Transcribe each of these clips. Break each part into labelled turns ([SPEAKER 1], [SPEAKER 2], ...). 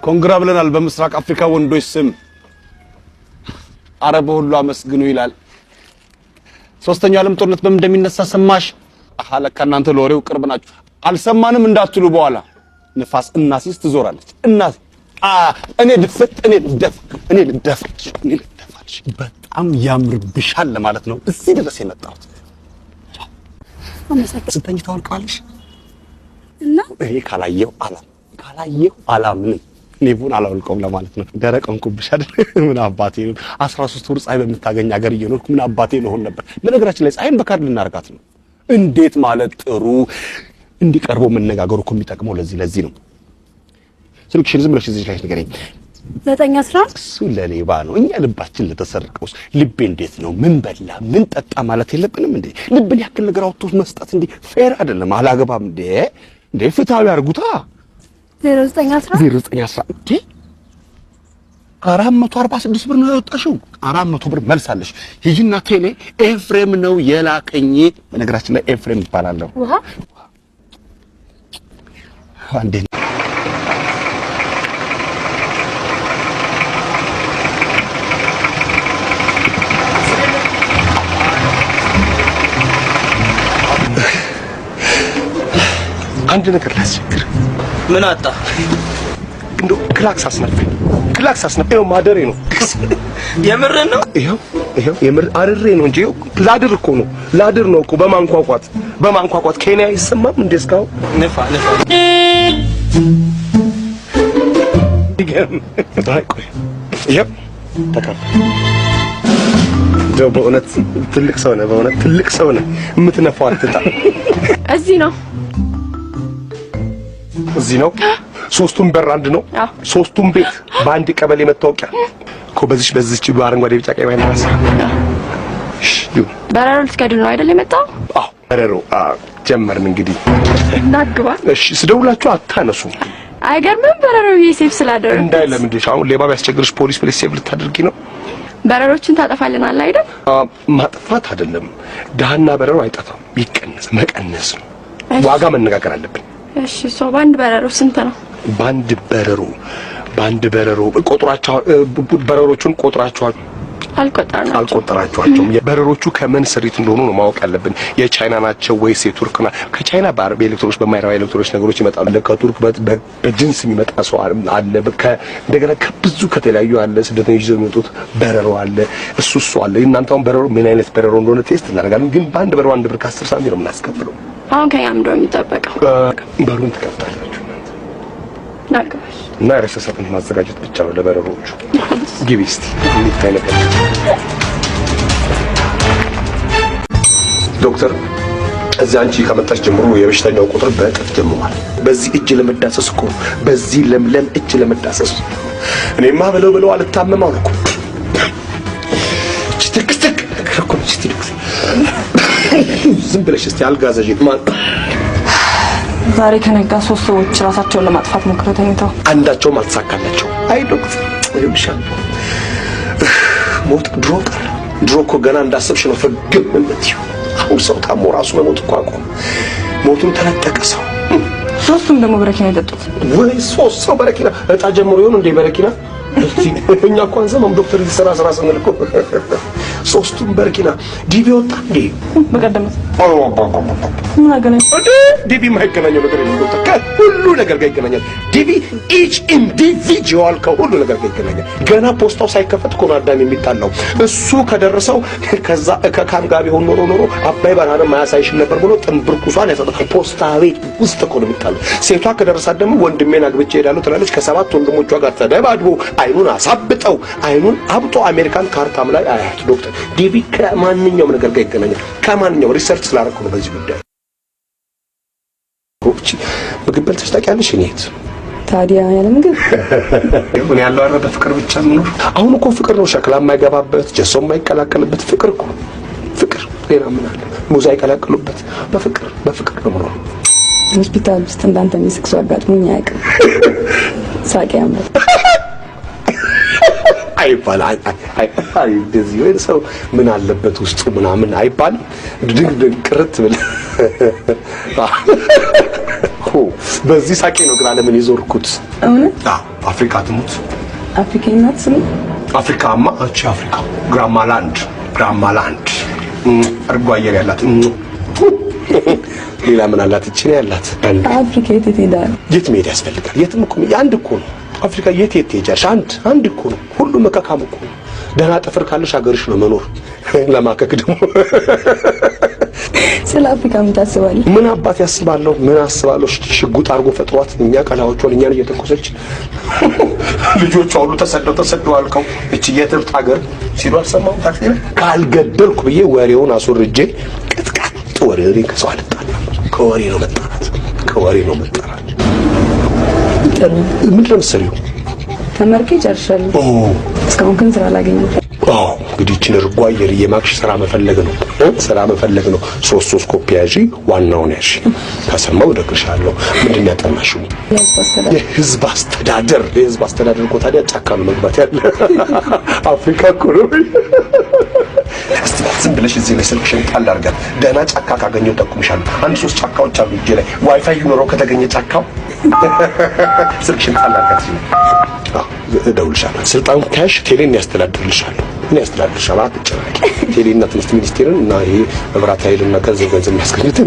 [SPEAKER 1] Congra ብለናል በምስራቅ አፍሪካ ወንዶች ስም። አረ በሁሉ አመስግኑ ይላል። ሶስተኛው ዓለም ጦርነት በምን እንደሚነሳ ሰማሽ? አሃ ለካ እናንተ ለወሬው ቅርብ ናችሁ። አልሰማንም እንዳትሉ በኋላ ንፋስ እናሲስ ትዞራለች። እናስ አ እኔ ድፍት፣ እኔ ልደፋ፣ እኔ ልደፋልሽ፣ እኔ ልደፋልሽ። በጣም ያምርብሻል ለማለት ነው እዚህ ድረስ የመጣሁት። ስተኝ ታወልቀዋለሽ
[SPEAKER 2] እና
[SPEAKER 1] እኔ ካላየሁ አላምንም። እኔ ቡን አላወልቀውም ለማለት ነው። ደረቅ ሆንኩብሽ አይደል? ምን አባቴ ነው 13 ወር ፀሐይ በምታገኝ ሀገር እየኖርኩ ምን አባቴ ልሆን ነበር። በነገራችን ላይ ፀሐይን በካርድ ልናርጋት ነው። እንዴት ማለት ጥሩ እንዲቀርቦ መነጋገሩ እኮ የሚጠቅመው ለዚህ ለዚህ ነው። ስልክሽን ዝም ብለሽ እዚህ ላይ ንገረኝ።
[SPEAKER 2] 9:11።
[SPEAKER 1] እሱ ለሌባ ነው። እኛ ልባችን ለተሰረቀውስ ልቤ እንዴት ነው? ምን በላ ምን ጠጣ ማለት የለብንም እንዴ? ልብን ያክል ነገር አውጥቶ መስጠት እንዴ fair አይደለም። አላገባም እንዴ እንዴ ፍትሃዊ አድርጉታ።
[SPEAKER 2] 09:11።
[SPEAKER 1] 09:11 እንዴ 446 ብር ነው ያወጣሽው። 400 ብር መልሳለሽ። ሂጂና ቴሌ ኤፍሬም ነው የላከኝ። በነገራችን ላይ ኤፍሬም ይባላለሁ።
[SPEAKER 2] ውሃ።
[SPEAKER 1] አንዴ።
[SPEAKER 3] አንድ ነገር ላስቸግር።
[SPEAKER 4] ምን አጣ?
[SPEAKER 3] እንደው ክላክስ አስነፋኝ፣ ክላክስ አስነፋኝ። ይኸው ማደሬ ነው።
[SPEAKER 4] የምርን ነው?
[SPEAKER 3] ይኸው ይኸው የምር አድሬ ነው እንጂ ይኸው ላድር እኮ ነው፣ ላድር ነው እኮ። በማንኳኳት በማንኳኳት ኬንያ አይሰማም እንዴ እስካሁን?
[SPEAKER 4] ንፋ ንፋ።
[SPEAKER 3] ይገርም። አይ ቆይ፣ ይኸው ተካፈል። እንደው በእውነት ትልቅ ሰው ነህ፣ በእውነት ትልቅ ሰው ነህ። የምትነፋው አትጣ።
[SPEAKER 2] እዚህ ነው።
[SPEAKER 3] እዚህ ነው። ሶስቱም በር አንድ ነው። ሶስቱም ቤት በአንድ ቀበሌ መታወቂያ እኮ በዚች በዚች በአረንጓዴ ቢጫ ቀይ ባንዲራ። እሺ ይሁን።
[SPEAKER 2] በረሮ ልትገድል ነው አይደል የመጣው?
[SPEAKER 3] አዎ በረሮ። አዎ ጀመርን እንግዲህ።
[SPEAKER 2] እናግባ።
[SPEAKER 3] እሺ ስደውላችሁ አታነሱም።
[SPEAKER 2] አይገርምም? በረሮ save ስላደረኩት።
[SPEAKER 3] እንዳይለምድሽ አሁን ሌባ ቢያስቸግርሽ ፖሊስ ፕሌስ save ልታደርጊ ነው።
[SPEAKER 2] በረሮችን ታጠፋልናል አይደል?
[SPEAKER 3] ማጥፋት አይደለም፣ ድሃና በረሮ አይጠፋም። ይቀነስ መቀነስ ነው። ዋጋ መነጋገር አለብን።
[SPEAKER 2] እሺ ሰው በአንድ በረሮ ስንት ነው?
[SPEAKER 3] በአንድ በረሮ በአንድ በረሮ ቆጥራቸው በረሮቹን ቆጥራቸዋል?
[SPEAKER 2] አልቆጠርናቸውም።
[SPEAKER 3] አልቆጠራቸዋቸውም። በረሮቹ ከምን ስሪት እንደሆኑ ነው ማወቅ ያለብን። የቻይና ናቸው ወይስ የቱርክ ና? ከቻይና በኤሌክትሮኒክስ በማይረባ ኤሌክትሮኒክስ ነገሮች ይመጣሉ። ከቱርክ በጅንስ የሚመጣ ሰው አለ። እንደገና ከብዙ ከተለያዩ አለ ስደተኞች ይዘው የሚመጡት በረሮ አለ። እሱ እሱ አለ። እናንተ አሁን በረሮ ምን አይነት በረሮ እንደሆነ test እናደርጋለን። ግን በአንድ በረሮ 1 ብር ከ10 ሳንቲም ነው የምናስከፍለው።
[SPEAKER 2] አሁን ከኛ ምንድነው የሚጠበቀው?
[SPEAKER 3] በሩን ትከፍታላችሁ እናንተ።
[SPEAKER 2] እናግባሽ።
[SPEAKER 3] እና የሬሳ ሳጥን ማዘጋጀት ብቻ ነው ለበረሮቹ። ግቢ እስቲ የሚታይ ነገር። ዶክተር እዚህ አንቺ ከመጣች ጀምሮ የበሽተኛው ቁጥር በእጥፍ ጀምሯል። በዚህ እጅ ለመዳሰስ እኮ ነው። በዚህ ለምለም እጅ ለመዳሰስ እኔማ ብለው ብለው አልታመም አልኩ። እቺ ትክ ትክ ነገር እኮ ነች። እስቲ ዶክተር ዝም ብለሽ እስቲ አልጋ ዘዢ ማን
[SPEAKER 5] ዛሬ ከነጋ ሶስት ሰዎች ራሳቸውን ለማጥፋት ሞክረው ተኝተው
[SPEAKER 3] አንዳቸውም አልተሳካላቸው። አይ ዶክተር ይኸውልሻል፣ ሞት ድሮ ቀረ። ድሮ እኮ ገና እንዳሰብሽ ነው ፍግም የምትይው። አሁን ሰው ታሞ ራሱ መሞት እኮ አቆመ። ሞቱን ተነጠቀ ሰው።
[SPEAKER 5] ሶስቱም ደግሞ በረኪና የጠጡት።
[SPEAKER 3] ወይ ሶስት ሰው በረኪና እጣ ጀምሮ ይሆን እንዴ በረኪና? እስቲ እኛ እኮ አንሰማም ዶክተር እዚህ ስራ ስራ ስንል እኮ ሶስቱም በረኪና። ዲቪ ወጣ እንዴ?
[SPEAKER 5] በቀደም ምን አገናኝ?
[SPEAKER 3] እንዴ ዲቪ የማይገናኘው ነገር የለም ዶክተር፣ ከሁሉ ነገር ጋር ይገናኛል። ዲቪ each individual ከሁሉ ነገር ጋር ይገናኛል። ገና ፖስታው ሳይከፈት እኮ ነው አዳም የሚጣላው። እሱ ከደረሰው ከዛ ከካም ጋር ቢሆን ኖሮ ኖሮ አባይ በረሃንም አያሳይሽም ነበር ብሎ ጥንብርኩሷን ያሰጣል። ፖስታ ቤት ውስጥ እኮ ነው የሚጣለው። ሴቷ ከደረሳት ደግሞ ወንድሜን አግብቼ እሄዳለሁ ትላለች። ከሰባት ወንድሞቿ ጋር ተደባድቦ አይኑን አሳብጠው አይኑን አብጦ አሜሪካን ካርታም ላይ አያት። ዶክተር ዲቪ ከማንኛውም ነገር ጋር ይገናኛል። ከማንኛውም research ስላደረኩ ነው በዚህ ጉዳይ። እቺ ምግብ በልተሽ ታውቂያለሽ? እኔ የት
[SPEAKER 5] ታዲያ ያለ ምግብ
[SPEAKER 3] እኔ ያለው አረ በፍቅር ብቻ የምኖር። አሁን እኮ ፍቅር ነው፣ ሸክላ የማይገባበት ጀሶ የማይቀላቀልበት ፍቅር እኮ ፍቅር። ሌላ ምን አለ? ሙዝ አይቀላቅሉበት። በፍቅር በፍቅር ነው የምኖረው።
[SPEAKER 5] ሆስፒታል ውስጥ እንዳንተ የሚስቅ ሰው አጋጥሞኝ አያውቅም። ሳቂ ያምራል።
[SPEAKER 3] አይባል አይ አይ አይ እንደዚህ ወይ ሰው ምን አለበት ውስጡ ምናምን አይባልም። ድንግ ድንግ ቅርት ብለህ በዚህ ሳቄ ነው ግን ዓለምን የዞርኩት።
[SPEAKER 5] እውነት?
[SPEAKER 3] አዎ፣ አፍሪካ ትሙት።
[SPEAKER 5] አፍሪካዊ ናት ስሙ?
[SPEAKER 3] አፍሪካማ እቺ አፍሪካ grandma land፣ grandma land፣ እርጎ አየር ያላት። ሌላ ምን አላት? እቺ ነው ያላት።
[SPEAKER 5] አፍሪካ የት የት ሄደሃል?
[SPEAKER 3] የት መሄድ ያስፈልጋል? የትም እኮ አንድ እኮ ነው አፍሪካ። የት የት ትሄጃለሽ? አንድ አንድ እኮ ነው። ሁሉም መካካም እኮ ነው። ደህና ጥፍር ካለሽ ሀገርሽ ነው መኖር። ለማከክ ደግሞ
[SPEAKER 5] ስለ አፍሪካ ምን ታስባለህ?
[SPEAKER 3] ምን አባት ያስባለሁ? ምን አስባለሁ? ሽጉጥ አድርጎ ፈጥሯት እኛ ቀላዎቿን እኛን እየተኮሰች ልጆቿ ሁሉ ተሰደው ተሰደው አልከው እቺ የትብት ሀገር ሲሉ አልሰማሁም። ታክሲ ላይ ካልገደልኩ ብዬ ወሬውን አስወርጄ ቅጥቅጥ ወሬ ከሰው አልጣላም። ከወሬ ነው መጣላት፣ ከወሬ ነው መጣላት።
[SPEAKER 5] ጥሩ።
[SPEAKER 3] ምንድን ነው የምትሰሪው?
[SPEAKER 5] ተመርቄ ጨርሻለሁ።
[SPEAKER 3] ኦ።
[SPEAKER 5] እስካሁን ግን ስራ አላገኘሁም።
[SPEAKER 3] አዎ፣ እንግዲህ ይህችን እርጎ አየር እየማክሽ ስራ መፈለግ ነው፣ ስራ መፈለግ ነው። ሶስት ሶስት ኮፒ ያዢ፣ ዋናውን ያዢ። ከሰማው እነግርሻለሁ። ምንድን ነው ያጠናሽው?
[SPEAKER 5] የህዝብ አስተዳደር።
[SPEAKER 3] የህዝብ አስተዳደር። የህዝብ አስተዳደር እኮ ታዲያ ጫካ ነው መግባት ያለ። አፍሪካ እኮ ነው። እስቲ ዝም ብለሽ እዚህ ላይ ስልክሽን ጣል አድርጋት። ደህና ጫካ ካገኘው ጠቁምሻለሁ። አንድ ሶስት ጫካዎች አሉ እጄ ላይ። ዋይፋይ ይኖረው ከተገኘ ጫካው ስልክሽን ጣል አድርጋት። አዎ፣ እደውልልሻለሁ። ስልጣን ከያዝሽ ቴሌን ያስተዳድርልሻለሁ። እኔ ያስተዳድርልሻለሁ፣ አትጨናነቂ። ቴሌና ትምህርት ሚኒስቴርን እና ይሄ መብራት ኃይልና ገንዘብ ገንዘብ የሚያስገኙት።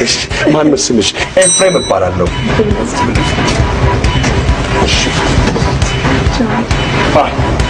[SPEAKER 3] እሺ፣ ማን ነው ስምሽ? ኤፍሬም እባላለሁ። እሺ፣ bye።